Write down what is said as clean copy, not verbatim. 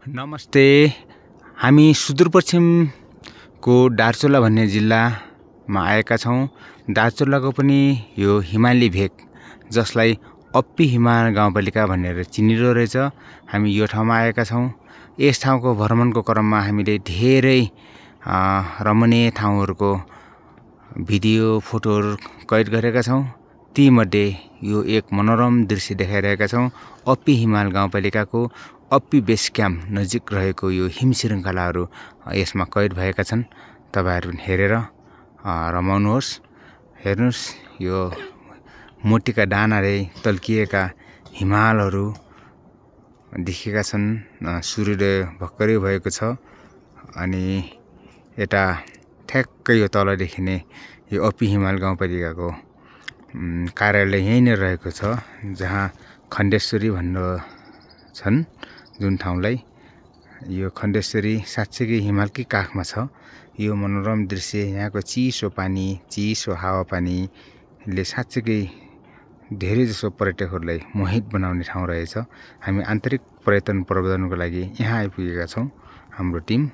नमस्ते। हामी सुदूरपश्चिमको दार्चुला भन्ने जिल्लामा आएका छौँ। दार्चुलाको पनि यो हिमाली भेग जसलाई अप्पी हिमाल गाउँपालिका भनेर चिनिँदो रहेछ। हामी यो ठाउँमा आएका छौँ। यस ठाउँको भ्रमणको क्रममा हामीले धेरै रमणीय ठाउँहरूको भिडियो फोटोहरू कैद गरेका छौँ। तीमध्ये यो एक मनोरम दृश्य देखाइरहेका छौँ। अप्पी हिमाल गाउँपालिकाको अप्पी बेस क्याम्प नजिक रहेको यो हिम श्रृङ्खलाहरू यसमा कैद भएका छन्। तपाईहरु हेरेर रमाउनुहोस्। हेर्नुस्, यो मोतीका दानाले तल्किएका हिमालहरू देखिएका छन्। सूर्योदय भर्खरै भएको छ अनि यता ठ्याक्कै यो तल देखिने यो अप्पी हिमाल गाउँपालिकाको कार्यालय यही नै रहेको छ, जहाँ खण्डेश्वरी भन्दछन् जुन ठाउँलाई। यो खण्डेश्वरी साँच्चै हिमालकै काखमा छ। यो मनोरम दृश्य, यहाँको चिसो पानी, चिसो हावापानीले साँच्चै धेरै जसो पर्यटकहरूलाई मोहित बनाउने ठाउँ रहेछ। हामी आन्तरिक पर्यटन प्रवर्धनको लागि यहाँ आइपुगेका छौँ, हाम्रो टिम।